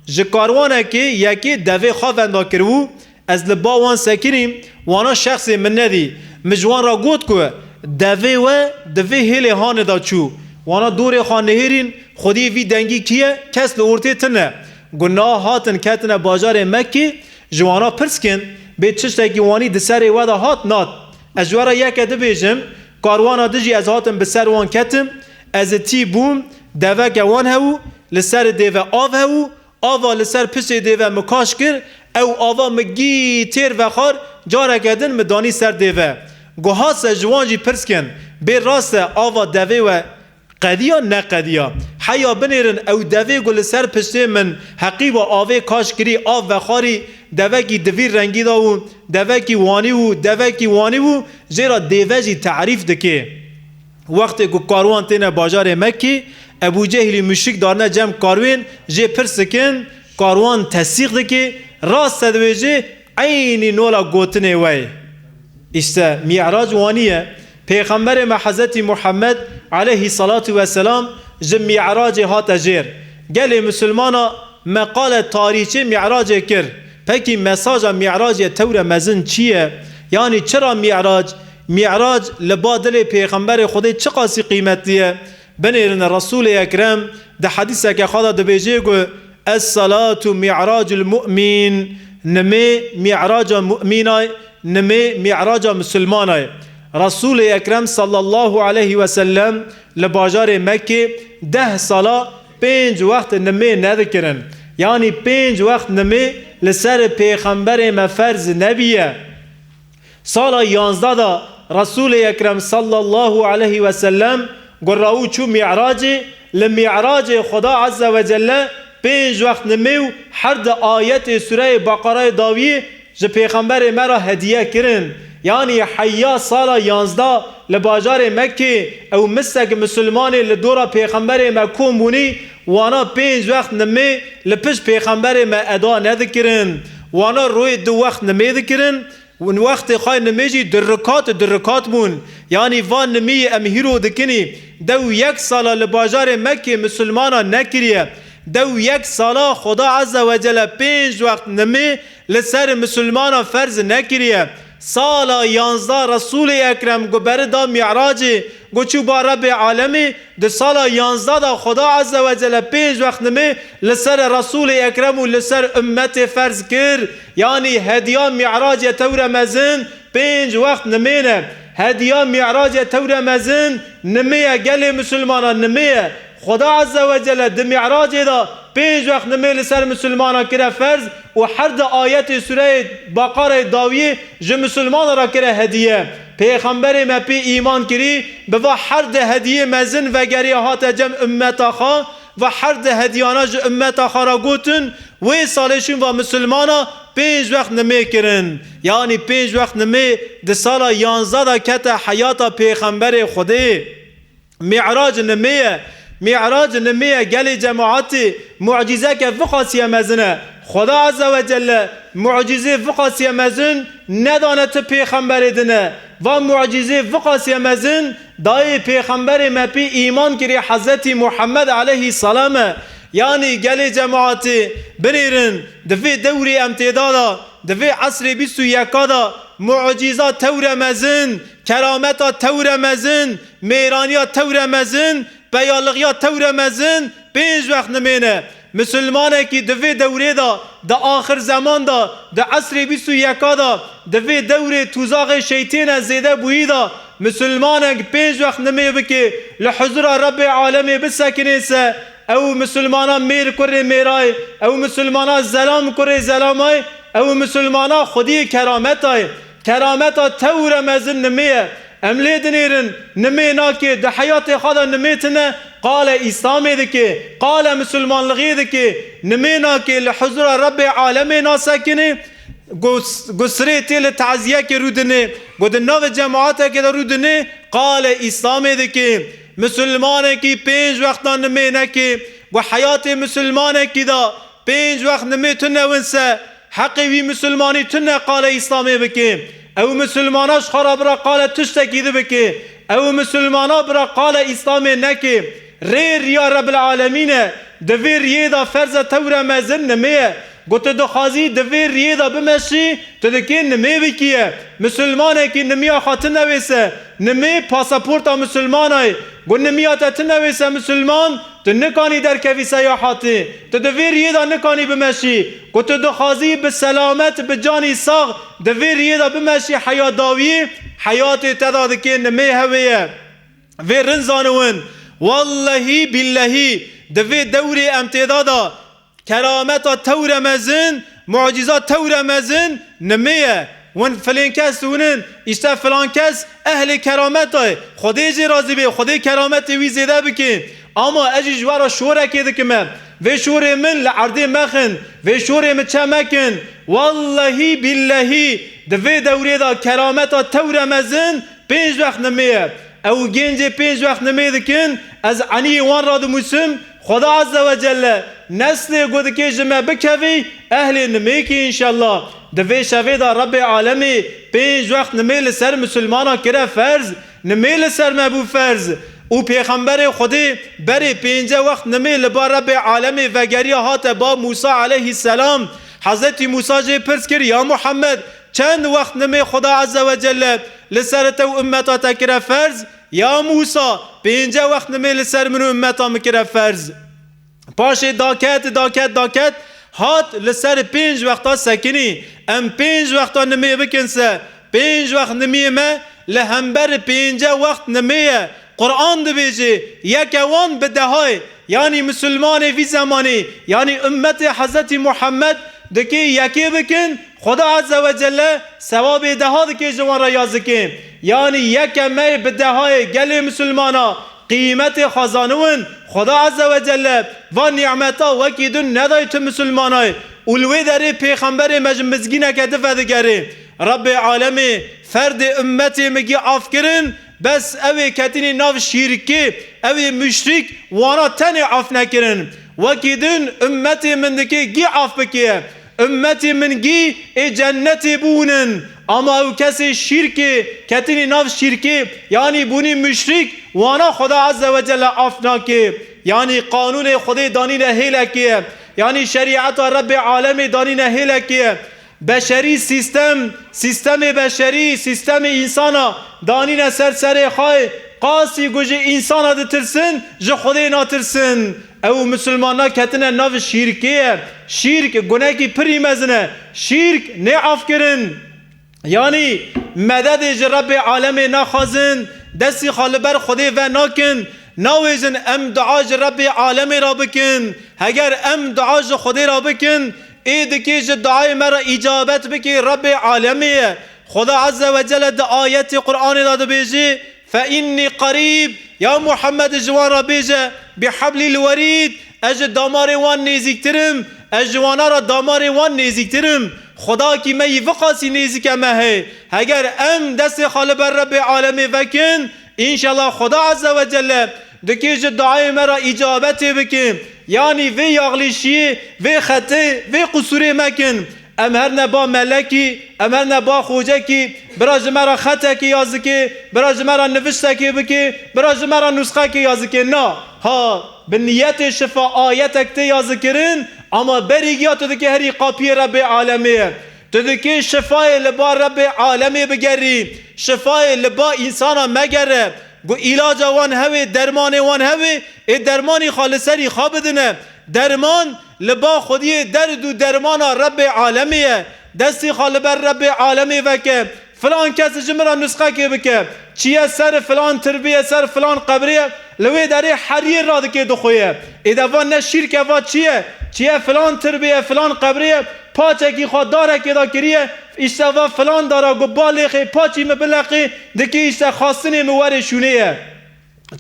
Ji karwanekê yekê devê xwe venda kiribû, ez li ba wan sekinîm, wana şexsê min nedî. Min ji wan re got ku devê we di vê hêlê hanê de çû. Wana dorê xwe nihêrîn, xwediyê vî dengî kî ye, kes li ortê tune. Ku niha hatin ketine bajarê Mekkê, ji wana pirs kin, bê tiştekî wanî di serê we de hat nat. Ez ji we re yeke dibêjim, karwana dijî ez hatim bi ser wan ketim, ez ê tî bûm, deveke wan hebû, li ser dêve av hebû, ava li ser piştê dêve min kaş kir, ew ava min gî têr vexwar, careke din min danî ser dêve. Ku hat se ji wan jî pirs kin, bê rast e ava devê we qediya neqediya. Heya binêrin ew devê ku li ser piştê min heqîba avê kaş kirî, av vexwarî, devekî di vî rengî de û devekî wanî û devekî wanî û jê re dêve jî tarîf dike. Wextê ku karwan têne bajarê Mekkê, Ebû Cehilî muşrik darine cem karwên, jê pirs dikin, karwan tesdîq dike, rast e dibêje, eynî nola gotinê we ye. Îşte Mî'rac wanî ye. Pêxemberê me Hezretî Muhammed aleyhî salatu weselam ji Mî'racê hate jêr. Gelê misilmana me qale tarîçê Mî'racê kir. Pekî mesaja Mî'racê tewre mezin çi ye? Yanî çira Mî'rac? Mî'rac li ba dilê Pêxemberê Xwedê çiqasî qîmetli ye? Binêrin Resûlê Ekrem di hedîseke xwe de dibêje ku, Es-salatu mi'racul mu'min, nimê mî'raca mu'mîna ye, nimê mî'raca misilmana ye. Resûlê Ekrem sallallahu aleyhi ve sellem li bajarê Mekkê deh sala pênc wext nimê nedikirin. Yanî pênc wext nimê li ser Pêxemberê me ferz nebiye. Sala yanzdeh de Resûlê Ekrem sallallahu aleyhi ve sellem gurra û çû Mî'racê, li Mî'racê Xuda Azze ve Celle pênc wext nimê û her di ayetê Sûreyê Beqerayê dawiyê ji Pêxemberê me re hediye kirin. Yanî heya sala yanzdeh li bajarê Mekkê ew misek misilmanê li dora Pêxemberê me kom bûnî, wana pênc wext nimê li pişt Pêxemberê me eda nedikirin. Wana royê du wext nimê dikirin. Win wextê xwe nimêjî du rikat, du rikat bûn. Yanî van nimî em hîro dikinî. Dew yek sala li bajarê Mekkê misilmana nekiriye. Dew yek sala Xuda Azze ve Celle pênc wext nimê li ser misilmana ferz nekiriye. Sala yanzdeh Resûlê Ekrem ku beri da Mi'racê, ku çû ba Rebbê Alemê, di sala yanzdeh de Xweda Azze ve Celle pênc wext nimê li ser Resûlê Ekrem û li ser ummetê ferz kir. Yanî hediya Mi'racê tewre mezin pênc wext nimê ne. Hediya Mi'racê tewre mezin nimê ye, gelê misilmana nimê ye. Xweda Azze ve Celle di Mi'racê de pênc wext nimê li ser misilmana kire ferz û her di ayetê Sûreyê Beqereyê dawiyê ji misilmana re kire hediye. Pêxemberê me pê îman kirî, bi va her di hediyê mezin vegeriya hate cem ummeta xwe, va her di hediyana ji ummeta xwe re gotin, wê salê şûn va misilmana pênc wext nimê kirin. Yanî pênc wext nimê di sala yanzdeh de kete heyata Pêxemberê Xwedê. Mi'rac nimê ye. Mi'rac nimê ye, gelê cemaetê, mucîzeke viqasiye mezin e. Xweda Azze ve Celle mucîzê viqasiye mezin nedane ti pêxemberê din e. Va mucîzê viqasiye mezin dayê pêxemberê me pê îman kirî Hezretî Muhammed aleyhisselam e. Yanî gelê cemaetê binêrin, di vê dewrê em têda de, di vê esrê bîst û yeka de mucîza tewre mezin, kerameta tewre mezin, mêraniya tewre mezin, peyalixiya tewre mezin, pênc wext nimê ne. Misilmanekî di vê dewrê de, di axir zeman de, di esrê bîst û yeka de, di vê dewrê tûzaxê şeytê ne zêde bûyî de, misilmanek pênc wext nimê bike, li huzura Rebbê alemê bisekinê se, ew misilmana mêr kurê mêrayê, ew misilmana zelam kurê zelamay, ew misilmana xwediyê kerametayê. Kerameta tewre mezin nimê ye. Em lê dinêrin, nimê nake, di heyatê xwe de nimê tine, qale Îslamê dike, qale misilmanlixê dike, nimê nake, li huzura Rebbê alemê nasekinê, gu-, gusirê tê li taziyekê rûdinê, gu di navê cemaetekê de rûdinê, qale Îslamê dike. Misilmanekî pênc wextan nimê neke, gu heyatê misilmanekî de pênc wext nimê tune winse, heqê wî misilmanî tune qale Îslamê bike. Ew misilmana ji xwe re bira qale tiştekî di bike. Ew misilmana bira qale Îslamê neke. Rê riya Rebbil Alemîn e. Di vê riyê de ferze tewre mezin nimê ye. Got tu dixwazî di vê riyê de bimeşî, tu dikê nimê bikiye. Misilmanekî nimiya xwe tune wêse. Nimê pasaporta misilmana ye. Got nimiya te tune wêse misilman, tu nikanî derkevî seyahatê. Tu di vê riyê de nikanî bimeşî. Ku tu dixwazî bi selamet, bi canî sax di vê riyê de bimeşî heya dawiyê, heyatê te de dikê nimê hewê ye. Vê rind zaniwin. Wallehî billehî di vê dewrê em têda de kerameta tewre mezin, mucîza tewre mezin nimê ye. Win filên kes dibînin, îşte filan kes ehlê kerameta ye. Xwedê jê razî bê, Xwedê kerametê wî zêde bike. Ama ez jî ji we re şorekê dikime. Vê şorê min li erdê mexin, vê şorê min çe mekin. Wallehî billehî di vê dewrê de kerameta tewre mezin pênc wext nimê ye. Ew gêncê pênc wext nimê dikin, ez eniyê wan radimûsim, Xweda Azze ve Celle neslê ku dikê ji me bikevî, ehlê nimêkî înşellah. Di vê şevê de Rebbê Alemê pênc wext nimê li ser misilmana kire ferz, nimê li ser me bû ferz. Û Pêxemberê Xwedê berê pênce wext nimê li ba Rebbê Alemê vegeriya hate ba Mûsa aleyhisselam. Hezretî Mûsa jê pirs kir, ya Muhammed, çend wext nimê Xweda Azze ve Celle li ser te û ummeta te kire ferz? Ya Mûsa, pênce wext nimê li ser min û ummeta min kire ferz. Paşê daket, daket, daket, hat li ser pênc wexta sekinî. Em pênc wexta nimê bikin se, pênc wext nimiyê me li hember pênce wext nimê ye. Quran dibêje, yeke wan bi dehayê, yanî misilmanê vî zemanê, yanî ummetê Hezretî Muhammed dikê yekê bikin, Xweda Azze ve Celle sewabê deha dikê ji wan re yaz dikê. Yanî yeke me bi dehayê gelê misilmana qîmetê xwe zaniwin, Xweda Azze ve Celle va nîmeta wekî din nedayê tu misilmanayê û li wê derê pêxemberê me ji mizgîneke din vedigerê. Rebbê alemê ferdê ummetê min gî af kirin, bes ew ê ketînî nav şîrkê, ew ê muşrîk, wana tenê af nekirin. Wekî din ummetê min dikê gî af bikê. Ummetê min gî ê cennetê bûnin. Ama ew kesê şîrkê, ketînî nav şîrkê, yanî bûnî muşrîk, wana Xweda Azze ve Celle af nake. Yanî qanûnê Xwedê danîne hêlekê ye. Yanî şerîeta Rebbê alemê danîne hêlekê ye. Beşerî sîstem, sîstemê beşerî, sîstemê însana danîne ser serê xwe, qasî ku ji însana ditirsin, ji Xwedê natirsin. Ew misilmana ketine nav şîrkê ye. Şîrk gunekî pirî mezin e. Şîrk nê afkirin. Yanî mededê ji Rebbê alemê naxwazin, destî xwe li ber Xwedê ve nakin, nawêjin em dua ji Rebbê alemê re bikin. Heger em dua ji Xwedê re bikin, ê dikê ji duayê me re îcabet bikê, Rebbê alemê ye. Xweda Azze ve Celle di ayetê Qur'anê de dibêjê, "Fe innî qerîb." Ya Muhammed, ji wan re bêje, "Bi hablîl werîd." Ez ji damarê wan nêzîktir im, ez ji wana re damarê wan nêzîktir im. Xwedakî me yî viqasî nêzîke me heye. Heger em destê xwe li ber Rebbê alemê vekin, înşallah Xweda Azze ve Celle dikê ji duayê me re îcabetê bike. Yanî vê yaxlîşiyê, vê xetê, vê qusûrê mekin. Em her ne ba melekî, em her ne ba xocekî, bira ji me re xetekê yazikê, bira ji me re niviştekê bikê, bira ji me re nusxekê yazikê. Na, ha, bi niyetê şifa ayetek tê yazikirin, ama berî giya tu dikê herî qapiyê Rebbê alemê ye. Tu dikê şifayê li ba Rebbê alemê bigerî, şifayê li ba însana megere. Ku îlaca wan hewê, dermanê wan hewê, ê dermanî xwe li serî xwe bidine. Derman li ba xwediyê derd û dermana Rebbê alemê ye. Destî xwe li ber Rebbê alemê veke. Filan kes ji min re nusxekê bike. Çiye ser filan tirbê ye, ser filan qebrê ye, li wê derê heriyê radike dixuye. Ê de va ne şîrk e, va çi ye? Çiye filan tirbê ye, filan qebrê ye, paçekî xwe darekê de kiriye, îşte va filan dara ku balêxê paçî min bileqê, dikê îşte xastinê min were şûnê ye.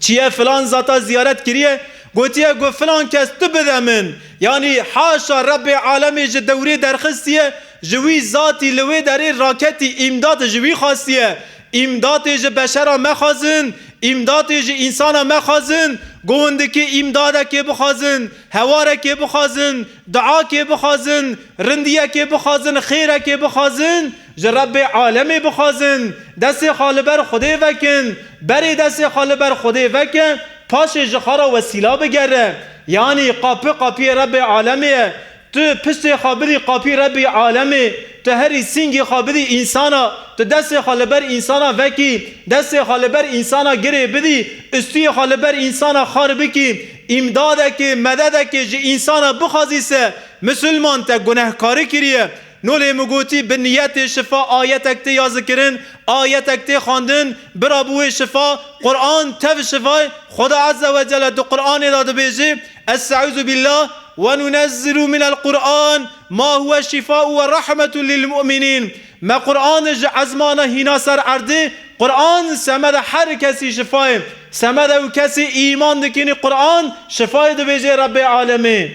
Çiye filan zata ziyaret kiriye, gotiye ku filan kes tu bide min. Yanî haşa Rebbê alemê ji dewrê derxistiye, ji wî zatî li wê derê raketî îmdat ji wî xastiye. Îmdatê ji beşera mexwazin, îmdatê ji însana mexwazin, govindikê îmdadekê bixwazin, hewarekê bixwazin, duakê bixwazin, rindiyekê bixwazin, xêrekê bixwazin, ji Rebbê alemê bixwazin, destê xwe li ber Xwedê vekin, berê destê xwe li ber Xwedê veke, paşê ji xwe re wesîla bigere. Yanî qapi qapiyê Rebbê alemê ye. Tu piştê xwe bidî qapî Rebbî alemê, tu herî sîngê xwe bidî însana, tu destê xwe li ber însana vekî, destê xwe li ber însana girê bidî, ustuyê xwe li ber însana xar bikî, îmdadekê, mededekê ji însana bixwazî se, misilman te gunehkarî kiriye. Nolê min gotî, bi niyetê şifa ayetek tê yazikirin, ayetek tê xwendin, bira bi wê şifa, Quran tev şifa ye. Xweda Azze ve Celle di Quranê de dibêje, Estaizu billah, "Ve nunezzilu minel Quran ma huve şifau ve rahmetun lil mu'minin." Me Quran ji ezmana hîna ser erdê, Quran semede her kesî şifa ye. Semede ew kesî îman dikînî Quran şifa ye, dibêje Rebbê alemê.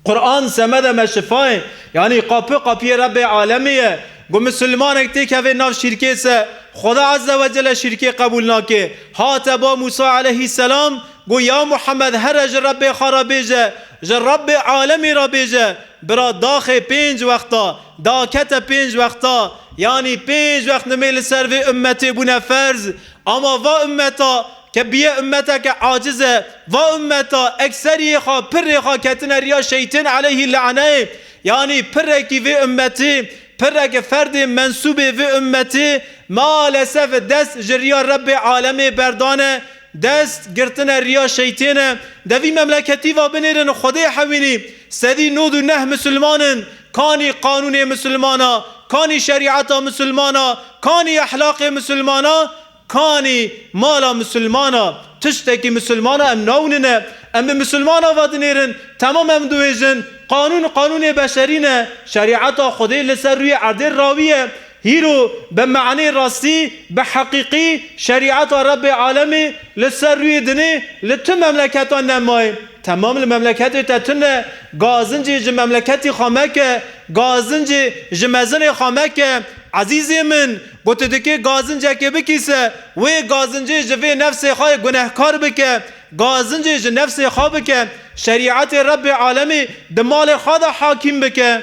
Quran semede me şifa ye. Yanî qapi qapiyê Rebbê alemê ye. Ku misilmanek têkeve nav şîrkê se, Xweda Azze ve Celle şîrkê qebûl nake. Hate ba Musa aleyhisselam, got, "Ya Muhammed, here ji Rebbê xwe re bêje, ji Rebbê alemê re bêje." Bira daxê pênc wexta, dakete pênc wexta, yanî pênc wext nimê li ser vê ummetê bûne ferz. Ama va ummeta ke biye ummeteke aciz e, va ummeta ekseriyê xwe, pirrê xwe ketine riya şeytên aleyhî laneyê. Yanî pirekî vê ummetê, pireke ferdê mensûbê vê ummetê maalesef dest ji riya Rebbê alemê berdane, dest girtine riya şeytêne. De vî memleketî va binêrin Xwedê hewînî, sedî nod û neh misilman in, kanî qanûnê misilmana, kanî şerîeta misilmana, kanî ehlaqê misilmana, kanî mala misilmana, tiştekî misilmana em nawinine. Em bi misilmana va dinêrin, temam em dibêjin, qanûn qanûnê beşerî ne, şerîeta Xwedê li ser rûyê erdê rawî ye. Hîro bi manê rastî, bi heqîqî şerîeta Rebbê alemê li ser rûyê dinê li tu memleketan nemaye. Temam li memleketê te tune, gazincê ji memleketî xwe meke, gazincê ji mezinê xwe meke. Ezîzê min, ku tu dikê gazincekê bikî se, wê gazincê ji vê nefsê xwe yê gunehkar bike, gazincê ji nefsê xwe bike, şerîetê Rebbê alemê di malê xwe de hakîm bike.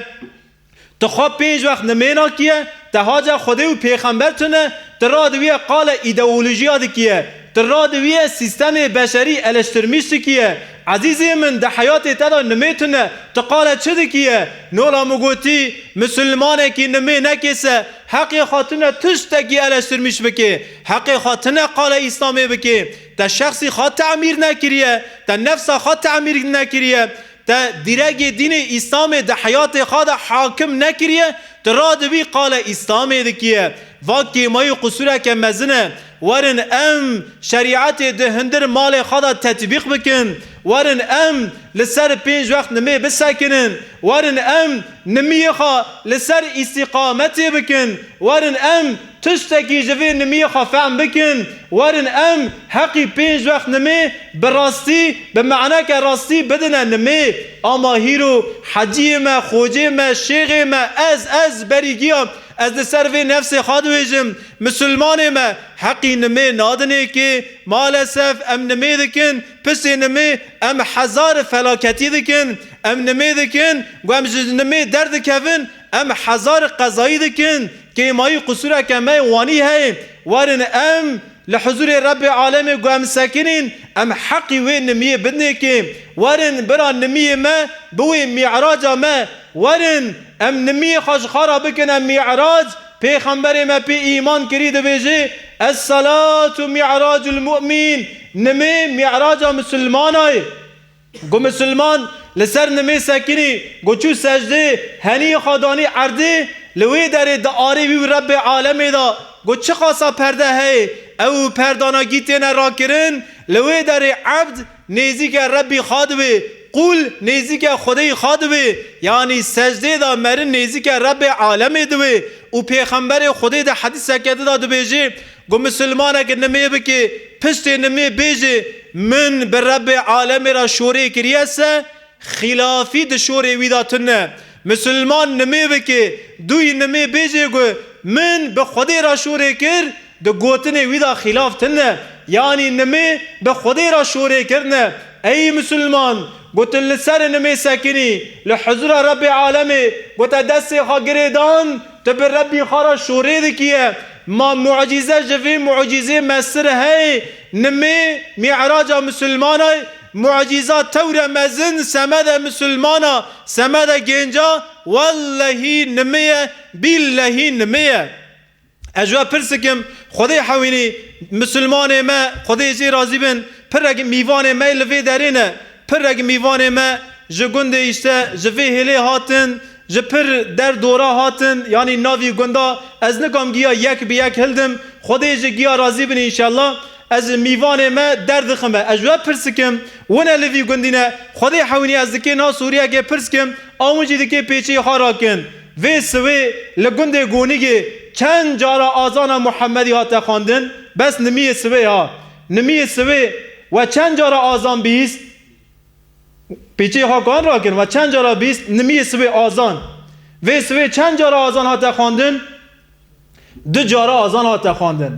Tu xwe pênc wext nimêna kiye, te haca Xwedê û pêxember tune, tu radiwiye qale îdeolojiya dikiye, tu radiwiye sîstemê beşerî eleştirmîş dikiye, Ezîzê min, di heyatê te de nimê tune, tu qala çi dikiye? Nola min gotî, misilmanekî nimê nekê se, heqê xwe tune tiştekî eleştirmîş bikê. Heqê xwe tune qala Îslamê bikê. Te şexsî xwe temîr nekiriye, te nefsa xwe temîr nekiriye, te dîregê dînê Îslamê di heyatê xwe de hakim nekiriye, tu radibî qala Îslamê dikiye. Va kêmayî qusûreke mezin e. Werin em şerîetê di hundir malê xwe de tetbîq bikin. Werin em li ser pênc wext nimê bisekinin. Werin em nimiyê xwe li ser îstîqametê bikin. Werin em tiştekî ji vê nimiyê xwe fehm bikin. Werin em heqî pênc wext nimê bi rastî, bi maneke rastî bidine nimê. Ama hîro heciyê me, xocê me, şêxê me, ez, ez berî giya, ez li ser vê nefsê xwe dibêjim, misilmanê me heqî nimê nadinê kê. Malesef em nimê dikin, pisê nimê em hezar felaketî dikin. Em nimê dikin, ku em ji nimê derdikevin, em hezar qezayî dikin. Kêmayî qusûreke me wanî heye. Werin em li huzûrê Rebbê Alemê ku em sekinîn, em heqî wê nimiyê bidinê kê. Werin bira nimiyê me biwê mî'raca me. Werin em nimiyê xwe ji xwe re bikin em mî'rac. Pêxemberê me pê îman kirî dibêje, Es-salatu mi'racul mu'min. Nimê mî'raca misilmana ye. Ku misilman li ser nimê sekinî, ku çû secdê, heniyê xwe danî erdê, li wê derê di arê wî û Rebbê Alemê de, ku çiqasa perde heye, ew perdana gî têne rakirin, li wê derê ebd nêzîke Rebbî xwe dibê, qûl nêzîke Xwedêyî xwe dibê, yanî secdê de merin nêzîke Rebbê Alemê dibê û Pêxemberê Xwedê di hedîseke din de dibêje, Ku misilmanek nimê bike, piştê nimê bêje, min bi Rebbê Alemê re şorê kiriye se, xîlafî di şorê wî de tune. Misilman nimê bike, dûyî nimê bêje ku min bi Xwedê re şorê kir, di gotinê wî de xîlaf tune. Yanî nimê bi Xwedê re şorê kirine. Ey misilman, ku tu li ser nimê sekinî, li huzura Rebbê Alemê, ku te destê xwe girê dan, tu bi Rebbî xwe re şorê dikiye. Ma mucîze ji vê mucîzê mestir heye? Nimê mî'raca misilmana ye, mucîza tewre mezin, semede misilmana, semede gênca, wellehî nimê ye, bîllehî nimê ye. Ez ji we pirs dikim, Xwedê hewînî, misilmanê me, Xwedê jê razî bin, pirek mîvanê me li vê derê ne, pirek mîvanê me ji gundê, îşte ji vê hêlê hatin, ji pir der dora hatin, yanî navî gunda, ez nikam giya yek bi yek hildim, Xwedê ji giya razî bin înşallah. Ez mîvanê me derdixime. Ez ji we pirs dikim, wine li vî gundî ne, Xwedê hewînî ez dikê na Sûriyekê pirs kim, a win jî dikê pêçeyê xwe rakin. Vê siwê li gundê Gonîgê çend cara azana Muhemmedî hate xwendin? Bes nimiyê siwê ha. Nimiyê siwê we çend cara azan bihîst? Pêçeyê xwe kan rakin, we çend cara bihîst nimiyê siwê azan? Vê siwê çend cara azan hate xwendin? Du cara azan hate xwendin.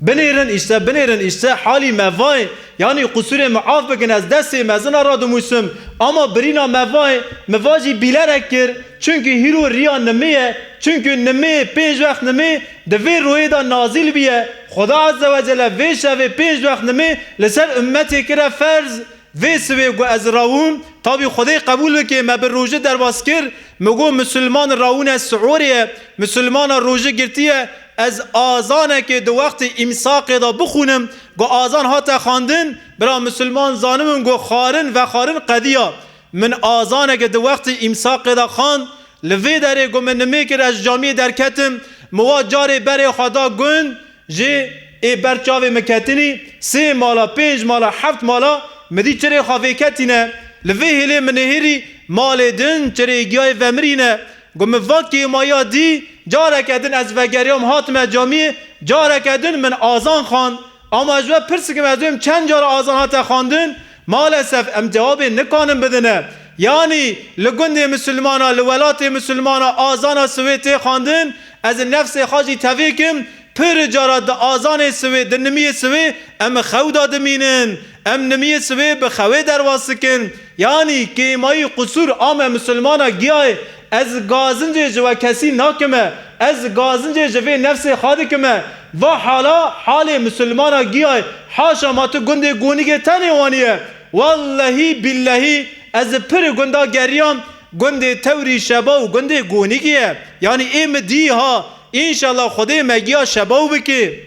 Binêrin îşte, binêrin îşte, halî me vayê, yanî qusûrê min af bikin, ez destê mezin a radimûsim, ama birîna me vayê, min va jî bîlerek kir, çunkî hîro riya nimê ye, çunkî nimê, pênc wext nimê di vê royê de nazîl biye. Xweda Azze ve Celle vê şevê pênc wext nimê li ser ummetê kire ferz. Vê sibê ku ez rawûm, tabî Xwedê qebûl bike, me bi rojê derbas kir, min got, misilman rawûne sihorê ye, misilmana rojê girtiye, ez azanekê di wextê îmsaqê de bixwînim, ku azan hate xwendin, bira misilman zanibin ku xwarin vexwarin qediya. Min azaneke di wextê îmsaqê de xwend, li vê derê ku min nimê kir, ez ji camiyê derketim, min wa carê berê xwe da gund, Jê ê ber çavê min ketinî, sê mala, pênc mala, heft mala, min dî çirê xwe vêketîne. Li vê hêlê min nihêrî malê din çirê giyayê vemirîne. Got, min va kêmaya dî, careke din ez vegeriyam hatime camiyê, careke din min azan xwend. Ama ez ji we pirs dikim, ez bêm çend cara azan hate xwendin? Malesef em cewabê nikanin bidine. Yanî li gundê misilmana, li welatê misilmana azana sivê tê xwendin, ez nefsê xwe jî tevê kim, Pir cara di azanê sivê, di nimiyê sivê em xew da dimînin. Em nimiyê sivê bi xewê derbas dikin. Yanî kêmayî qusûr a me misilmana giyayê. Ez gazincê ji we kesî nakime. Ez gazincê ji vê nefsê xwe dikime. Va hala halê misilmana giyayê. Haşa ma tu gundê Gonîgê tenê waniye. Wellehî billehî ez pir gunda geriyam, gundê Tewrî Şeba û gundê Gonîgî ye. Yanî ê min dî ha, înşallah Xwedê me giya Şebaw bike.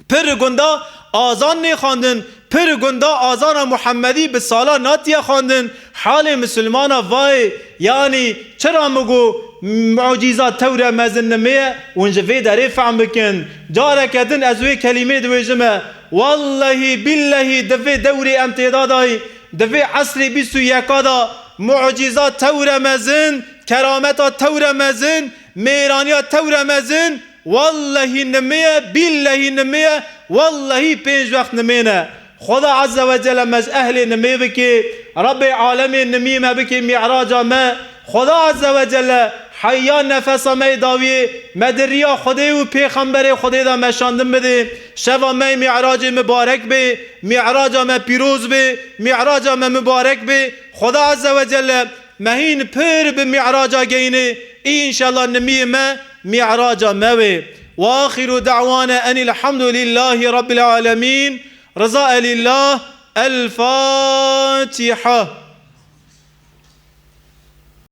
Pir gunda azan nêxandin, pir gunda azana Muhemmedî bi sala natiye xandin. Halê misilmana vayê, yanî çira min got mucîza Tewre mezin nimê ye, hûn ji vê derê fehm bikin. Careke din ez wê kelîmê dibêjime. Wellehî billehî di vê dewrê em têda dayî, di vê esrê bîst û yeka da mucîza Tewre mezin, kerameta Tewre mezin, mêraniya Tewre mezin, wellehî nimê ye, billehî nimê ye, wellehî pênc wext nimê ne. Xweda Azze ve Celle me ji ehlê nimê bike, Rebbê alemê nimî me bike mî'raca me. Xweda Azze ve Celle heya nefesa me yê dawiyê me di riya Xwedê û Pêxemberê Xwedê de meşandin bide. Şeva me yê mî'racê mibarek be, mî'raca me pîroz be, mî'raca me mibarek be. Xweda Azze ve Celle me hîn pir bi mî'raca geyne, înşallah nimiyê me mî'raca me wê. Ve axiru da'wana enil hamdulillahî rabbil alemin. Riza elillah. El Fatiha.